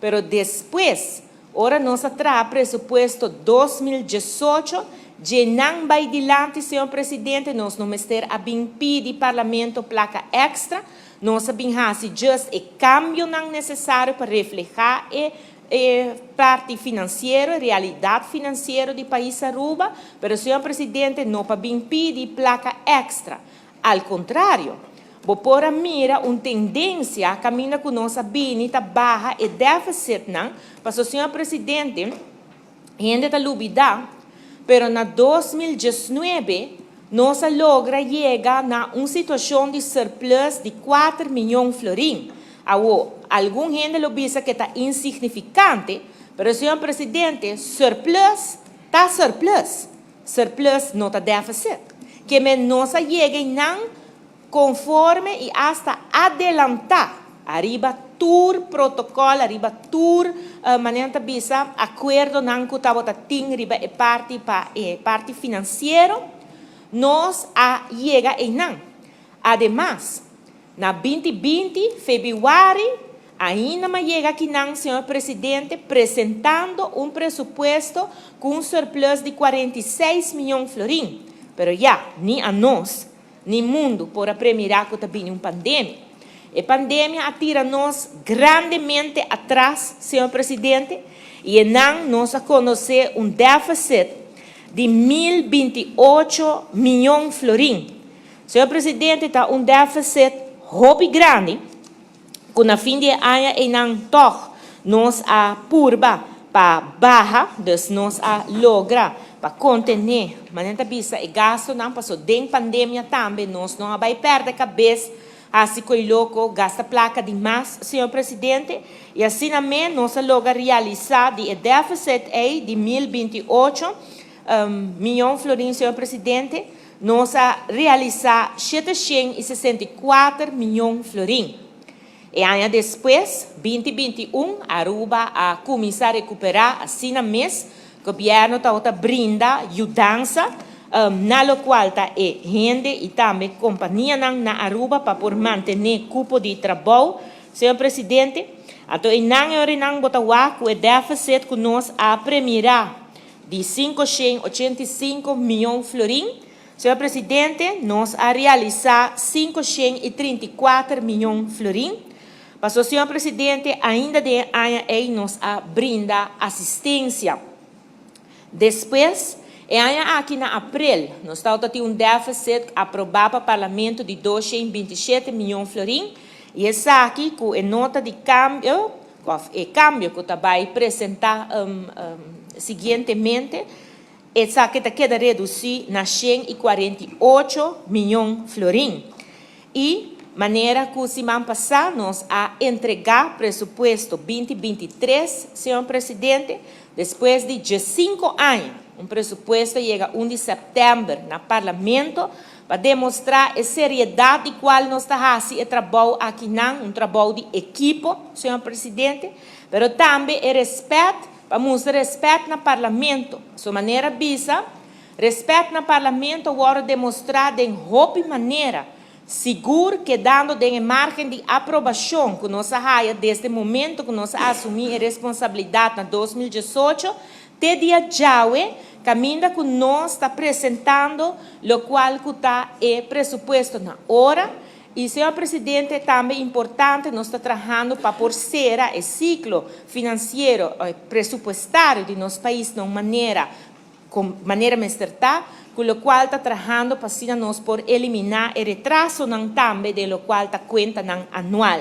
Pero despues, ora nos a traha presupuesto 2018, djeinan bai dilanti, señor Presidente, nos no mester a bin pidi Parlamento placa extra, nos a bin hasi just e cambionan necesario pa refleha e parti financiero, realidad financiero di pais Aruba, pero, señor Presidente, no pa bin pidi placa extra. Al contrario, bo por a mira un tendencia caminda cu nos a bini ta baha e deficit nan, paso, señor Presidente, hende ta lubida, pero na 2019 nos a logra yega na un situacion di surplus di 4 miyon florin. Awo, algun hende lo bisa cu ta insignificante, pero, señor Presidente, surplus ta surplus. Surplus no ta deficit. Kiermen nos a yega nan conforme y hasta adelanta ariba tur protocol, ariba tur manera ta bisa acuerdo nan cu tabata tin riba e parti pa e parti financiero, nos a yega einan. Ademas, na 2020, februari, ainda m'a yega akinan, señor Presidente, presentando un presupuesto cu un surplus di 46 miyon florin. Pero ya, ni anos, ni mundo por a premira cu ta bini un pandemia. E pandemia a tira nos grandemente atras, señor Presidente, y einan nos a conoce un deficit di 1028 miyon florin. Señor Presidente, ta un deficit hopi grandi, cu na fin di aña einan toch nos a purba pa baha, dus nos a logra pa contene, manera ta bisa, e gasto nan, paso den pandemia tambe nos no a bay perde cabes, asina cu loco, gasta placa di mas, señor Presidente, y asina mes nos a logra realisa di e deficit ey di 1028 miyon florin, señor Presidente, nos a realisa 764 miyon florin. Y aña despues, 2021, Aruba a cuminsa recupera asina mes, gobierno ta brinda yudansa, na locual ta e hende y tambe compania na Aruba pa por mantene cupo di trabou, señor Presidente. Anto, einan nan bo ta wak e deficit cu nos a premira di 585 miyon florin. Señor Presidente, nos a realisa 534 miyon florin. Paso, señor Presidente, ainda den e aña ey nos a brinda asistencia. Despues, e aña aki na april, nos tabatin un deficit aproba pa Parlamento di 227 miyon florin, y esaki, cu e nota di cambio, e cambio cu ta bay presenta siguientemente, esaki ta keda reduci na 148 miyon florin. Y manera cu siman pasa nos a entrega presupuesto 2023, señor Presidente, despues di 5 aña, un presupuesto a yega 1 di september na Parlamento pa demostra e seriedad di cual nos ta haciendo e trabou aki nan, un trabou di ekipo, señor Presidente, pero tambe e respet, pa mustra respet na Parlamento. Su manera bisa, respet na Parlamento a wordo demostra di hopi manera, sigur kedando den margen di aprobacion cu nos a haya desde e momento cu nos a asumi e responsabilidad na 2018, te dia djawe, caminda cu nos ta presentando locual cu ta e presupuesto na ora. Y, señor Presidente, tambe importante, nos ta trahando pa por cera e ciclo financiero presupuestario di nos pais di un manera cu manera mester ta, cu locual ta trahando pa asina nos por elimina e retraso nan tambe di locual ta cuenta nan anual.